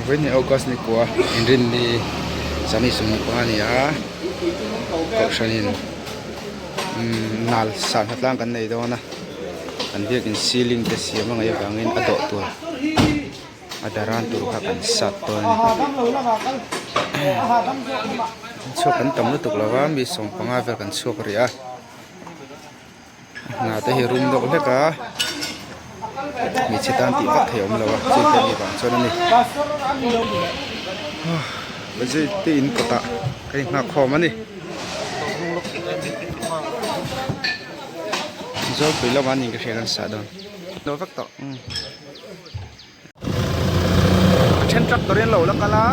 Vawiin August ni kua inrinni sawmhnih sawmhnih panga a ni a kohhranin umm nal sangha tlang kan nei dawn a kan biakin ceiling te siam a ngaih avangin a dawh tur a daran tur kha kan sat dawn a ni chhuak kan tam lutuk lo va mi sawmpanga vel kan chhuak rih a. Hna te hi rum deuh hlek a hmeichhe tan tih vak thei a awm lo a chu te mi vang chuan a ni zui te in kawtah ka inghak khawm a ni zawlpui lamah niin ka hria kan sah dawn deuh vek tawh a then tractor in lo la kal a.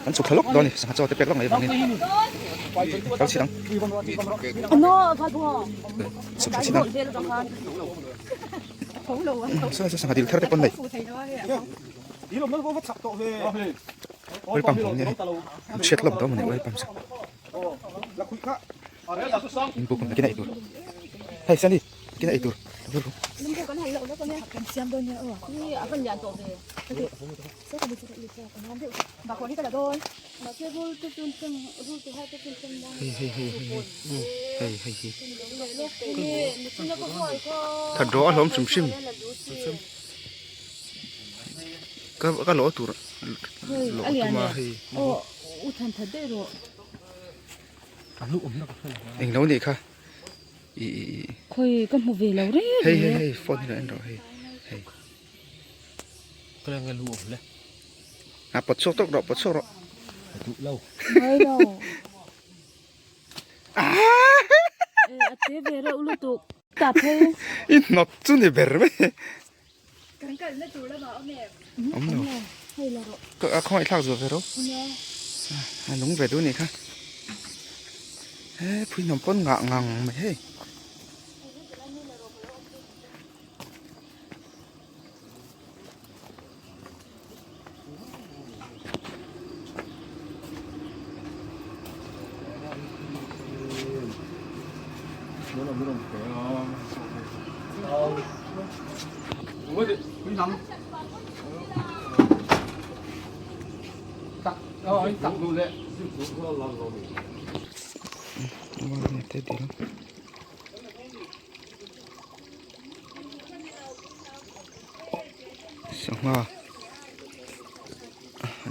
An chhuk thla lawk dawn a ni sangha chaw te pek lawk mai avangin kal chhit ang chhuk thla chhit ang saw saw sangha dil thar te pawn nei oil pump awm nia hei an chhiat lawk dawn mawni oil pump chu in buk awm kina eitur hei Sandy kina eitur Hei hei hei hei hei hei hi that rawh a hlawm hrim hrim ka ka lawh tur lawh tum a hei englo nih kha ih ih ih khawi ka hmu ve lo reng hei hei hei phone hi lo en rawh hei hei. A pawt chhuak tawk rawh pawt chhuak rawh. Ka duh lo. Ngai lo. A te ve reuh lutuk. Ta phei. I hnawt chu ni ber mai. Kan kalna tur lamah awm em? Awm lo. Hei la rawh. A khawngaih thlak zual ve ro. A nung ve duh nih kha. He phui hnawm pawn ngah ngang mai hei. Sangha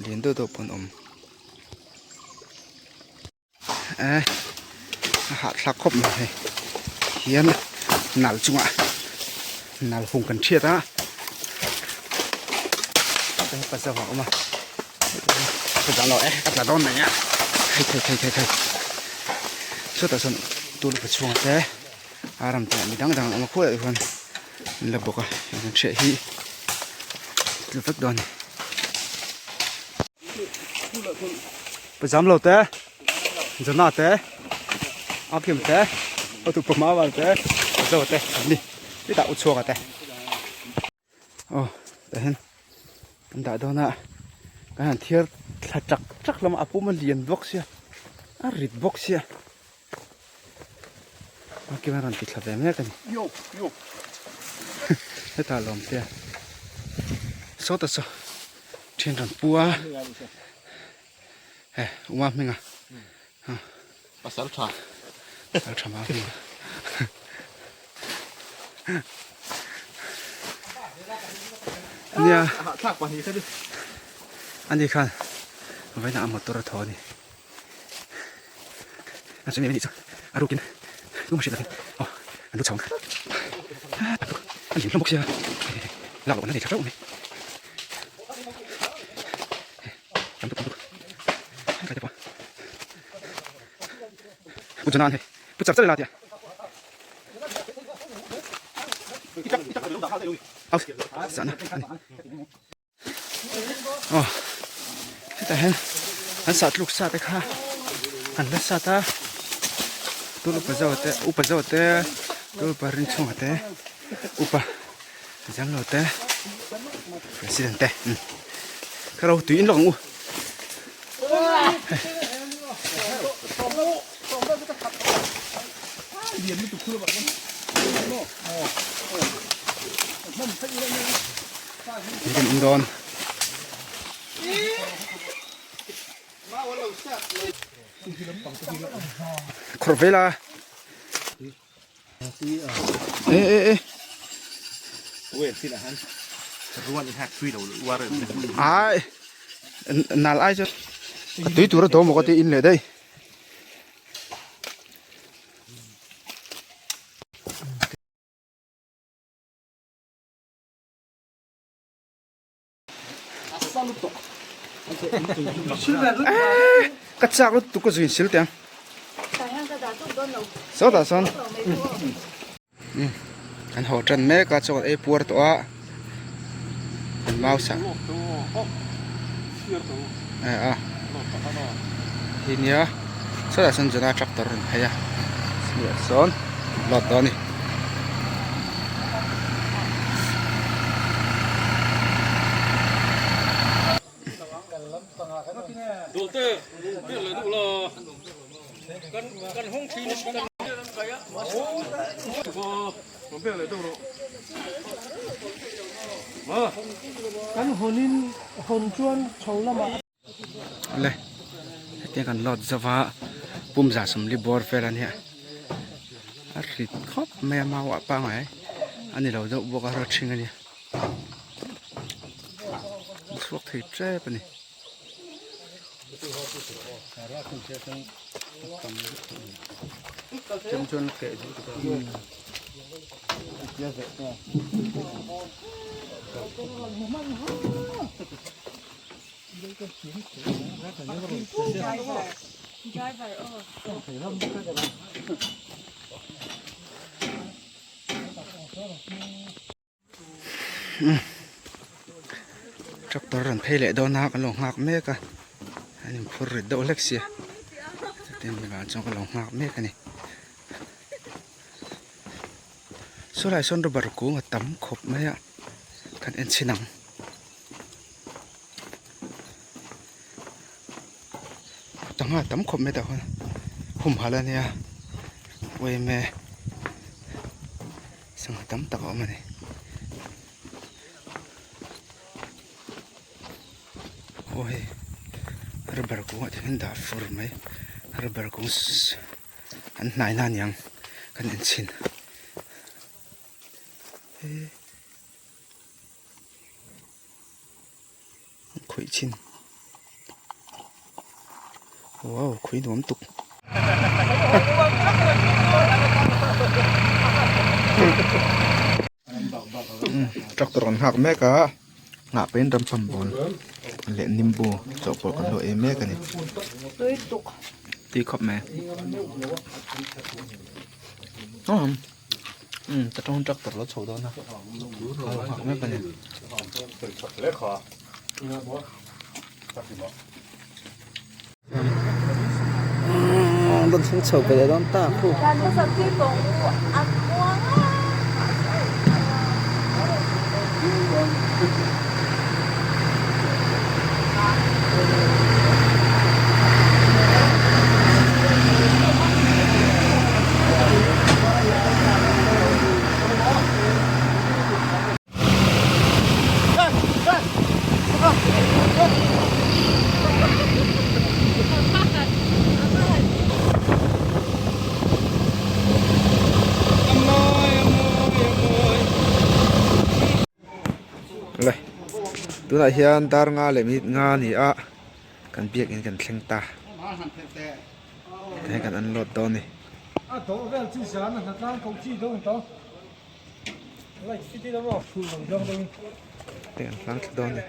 lian deuh deuh pawh an awm eh a hahthlak khawp mai hei hian nal chungah nal hung kan hriat a pa zawk a awm a ka dang lo e ka tla dawn mai a thei thei thei thei thei chutah chuan tulu pa chhungah te. A ram tah mi dang dang a awm a khuaiah hian an la bawk a kan hriat hi tlu vek dawn a ni. Pazam lo te Jona te Akim te Hotu Pamawal te Zo te an ni hetah Uchhuaka te aw tah hian kan dah dawn a kan han thiar thla chak chak hlawm a a pum a lian bawk sia a rit bawk sia. A kima rawn ti thla ve mek a ni hetah lawm te a sawta saw then rawn pu a he uma hminga pasal tha pasal tha ma hminga nia ani khan vawiin ah a motor a thaw a ni. A chumi anih chu a rukin tumah hriat lovin aw an lu chho ang a lim hlawm bawk sia lak loh an la nei tha teuh mai tam tuk tam tuk kai te pawh pu John an hei pu char char ila tia zahna ani. Aw hetah hian an sah tluk sa te kha an la sat a tun upa zawk te upa zawk te. Upa Rinchhunga te Upa Zamlo te President te Ka ro tui in lawk ang u. Tui kan in dawn. Khawrh ve la. E e e. Ai nal ai chu tui tur a dawm maw ka ti in leh daih. Ka chak lutuk ka zuin sil teh ang sawtah sawn kan haw tan mek a chaw ei puar tawh a kan mau sah a hi nia sawtah sawn Jona tractor a rawn phei a sawn load dawn a ni. Le hetiang kan load zo va pumza sawmli bawr vel a nia a hrit khawp mai a mau ah pangngai a ni lo deuh bawk a rawt hring a nia a chhuak thei tep a ni. Tractor rawn phei leh dawn a kan lo nghak mek a an inphur rit deuh hlek sia chutin mipa chuan ka lo nghak mek a ni sawlai sawn rubber kung a tam khawp mai a kan en chhin ang. Sangha tam khawp mai tah khuan humhalh a nia uaime sangha tam tak a awm a ni aw hei rubber kung ah te hian dah fur mai rubber kung an hnai na aniang kan en chhin he. Khuih chin wow khuih nuam tuk tractor an nghak mek a nghah pahin ram pam bawl leh nimbu chawhpawlh kan lo ei mek a ni tui khawp mai umm ta tawng tractor lo chho dawn a lo nghak mek a ni. Umm rawn thleng chho ve leh dawn ta khu. Le tunah hian dar nga leh minute nga a ni a kan biakin kan thleng ta hei kan unload dawn a ni. Te an hlang thla dawn a ni.